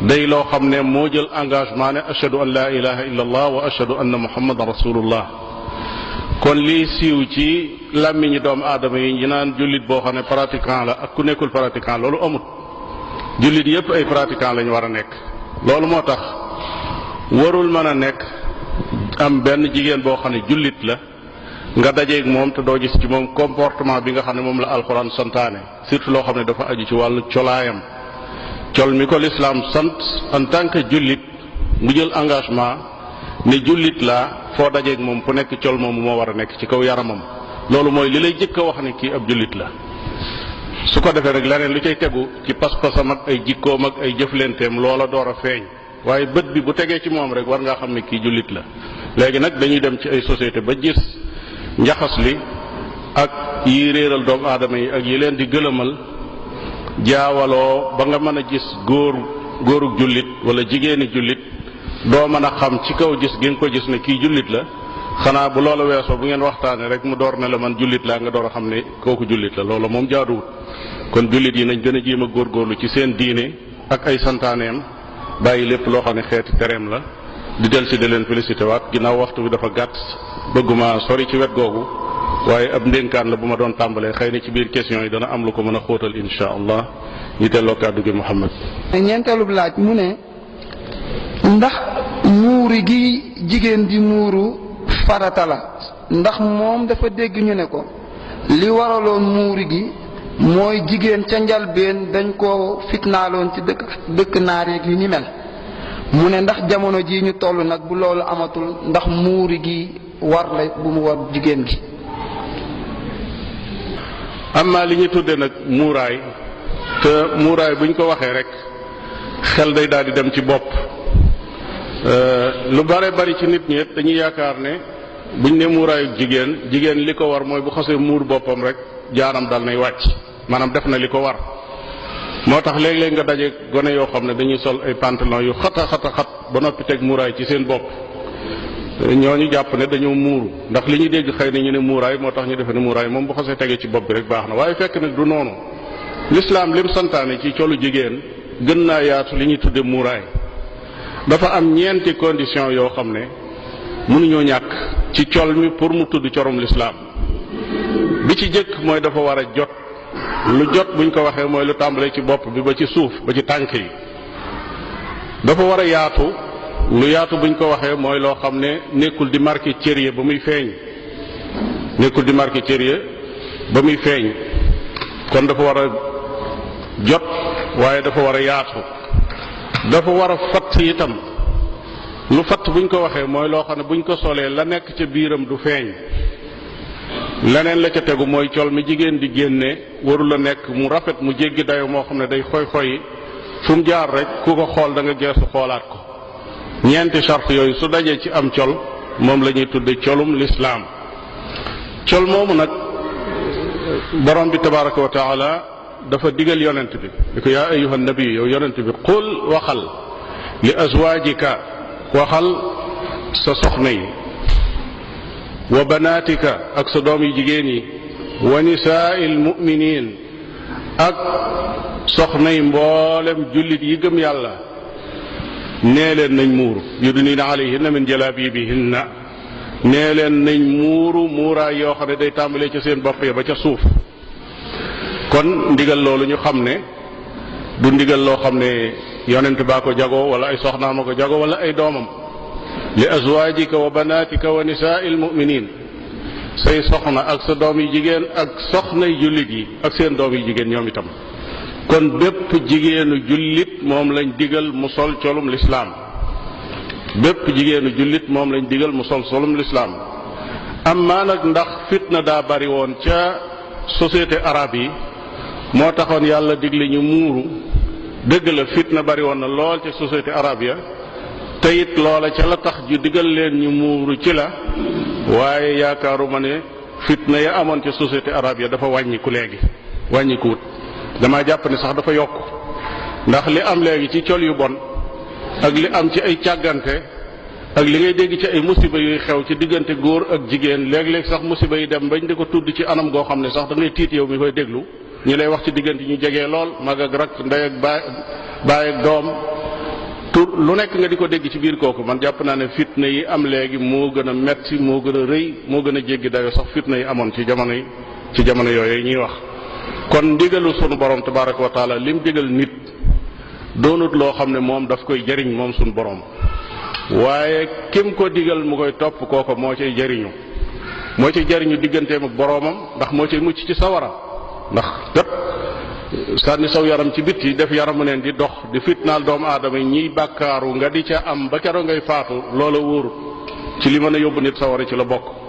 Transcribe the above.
day loo xam ne moo jël engagement ne ashhadu an la ilaha illa allah wa ashhadu anna muhammadan rasulullah. kon lii siiw ci làmmiñi doomu aadama yi ñu naan jullit boo xam ne pratiquant la ak ku nekkul pratiquant loolu amut. jullit yépp ay pratiquant lañu war a nekk. loolu moo tax warul mën a nekk am benn jigéen boo xam ne jullit la nga dajeeg moom te doo gis ci moom comportement bi nga xam ne moom la alxuraan santaane surtout loo xam ne dafa aju ci wàllu colaayam. col mi ko lislaam sant en tant que jullit mu jël engagement ne jullit laa foo dajeeg moom ku nekk col moomu moo war a nekk ci kaw yaramam. loolu mooy li lay jëkk a wax ne kii ab jullit la. su ko defee rek leneen lu cay tegu ci pas-pasam ak ay jikkoom ak ay jëflenteem loola door a feeñ waaye bët bi bu tegee ci moom rek war ngaa xam ne kii jullit la. léegi nag dañuy dem ci ay société ba gis njaxas li ak yi réeral doomu aadama yi ak yi leen di gëlëmal jaawaloo ba nga mën a gis góorug jullit wala jigéeni jullit doo mën a xam ci kaw gis gi nga ko gis ne kii jullit la xanaa bu loola weesoo bu ngeen waxtaanee rek mu door ne la man jullit laa nga door a xam ne kooku jullit la loola moom jaaduwut. kon jullit yi nañ gën a jéem a góorgóorlu ci seen diine ak ay santaaneem bàyyi lépp loo xam ne xeeti tereem la di del si di leen félicité waat ginnaaw waxtu bi dafa gàtt bëgguma sori ci wet googu waaye ab ndénkaan la bu ma doon tàmbalee xëy na ci biir question yi dana am lu ko mën a xóotal insha allah ñu delloo kàddu gi Muhammad. ñeenteelu laaj mu ne ndax muuri gi jigéen di muuru farata la ndax moom dafa dégg ñu ne ko li waraloon muuri gi mooy jigéen ca njalbeen dañ ko fitnaaloon ci dëkk naar yeeg li ni mel mu ne ndax jamono jii ñu toll nag bu loolu amatul ndax muuri gi war la bu mu war jigéen gi. amma li ñu tudde nag muuraay te muuraay buñ ko waxee rek xel day daal di dem ci bopp lu bare bari ci nit ñi dañuy yaakaar ne buñ ne muuraayu jigéen li ko war mooy bu xasee muur boppam rek jaanam dal nay wàcc maanaam def na li ko war. moo tax léeg-léeg nga daje gone yoo xam ne dañuy sol ay pantalon yu xat ba noppi teg muuraay ci seen bopp ñooñu jàpp ne dañoo muuru ndax li ñu dégg xëy na ñu ne muuraay moo tax ñu defe ne muuraay moom bu xasee tegee ci bopp bi rek baax na waaye fekk nag du noonu. lislaam lim santaane ci colu jigéen gën naa yaatu li ñuy tudde muuraay dafa am ñeenti condition yoo xam ne mënuñoo ñàkk ci col mi pour mu tudd corum lislaam bi ci jëkk mooy dafa war a jot. lu jot buñ ko waxee mooy lu tàmbalee ci bopp bi ba ci suuf ba ci tànk yi dafa war a yaatu lu yaatu buñ ko waxee mooy loo xam ne nekkul di marqué cër ba muy feeñ nekkul di marqué cër ba muy feeñ kon dafa war a jot waaye dafa war a yaatu dafa war a fatt itam lu fatt buñ ko waxee mooy loo xam ne buñ ko solee la nekk ca biiram du feeñ leneen la ca tegu mooy col mi jigéen di génne warul a nekk mu rafet mu jéggi dayo moo xam ne day xoy fu mu jaar rek ku ko xool da nga geesu xoolaat ko ñeenti charte yooyu su dajee ci am col moom la ñuy tudde colum lislaam col moomu nag borom bi tabaraka wa taala dafa digal yonent bi di ko yaa ayyuhan nabi yow yonent bi qul waxal li azwaajika waxal sa soxna yi wa banaatika ak sa doom yi jigéen yi wa nisaa'il mu'miniin ak soxnay mboolem jullit yi gëm yàlla nee leen nañ muuru yudniina alayhinna min jalaabibihinna nee leen nañ muuru muuraay yoo xam ne day tàmbalee ca seen bopp ya ba ca suuf kon ndigal loolu ñu xam ne du ndigal loo xam ne yonent baa ko jagoo wala ay soxnaama ko jagoo wala ay doomam li azwaajika wa banaatika wa nisaa'il mu'miniin say soxna ak sa doom yi jigéen ak soxnay jullit yi ak seen doom yi jigéen ñoom itam kon bépp jigéenu jullit moom lañ digal mu sol colum lislaam bépp jigéenu jullit moom lañ digal mu sol solum lislaam amma nag ndax fitna daa bari woon ca société arabe yi moo taxoon yàlla digle ñu muuru dëgg la fitna bari woon na lool ca société arabe ya te it loola ca la tax ju digal leen ñu muuru ci la waaye yaakaaruma ne fitna ya amoon ca société arabe ya dafa wàññiku léegi wàññikuwut damaa jàpp ne sax dafa yokk ndax li am léegi ci col yu bon ak li am ci ay càggante ak li ngay dégg ci ay musiba yuy xew ci diggante góor ak jigéen léeg-léeg sax musiba yi dem bañ di ko tudd ci anam goo xam ne sax da ngay tiit yow mi koy déglu ñu lay wax ci diggante ñu jegee lool mag ak rak ndey ak baay ak doom lu nekk nga di ko dégg ci biir kooku man jàpp naa ne fitna yi am léegi moo gën a metti moo gën a rëy moo gën a jéggi dayo sax fitna yi amoon ci jamono yooyu ñuy wax. kon ndigalu sunu borom tabaraka wa taala lim digal nit doonut loo xam ne moom daf koy jariñ moom sunu borom waaye kim ko digal mu koy topp kooko moo cay jariñu digganteem ak boroomam ndax moo cay mucc ci sawara ndax kat sànni saw yaram ci bitti def yaramu neen di dox di fitnaal doomu aadama yi ñiy bàkkaaru nga di ca am ba keroog ngay faatu loola wóorut ci li mën a yóbbu nit sawara ci la bokk.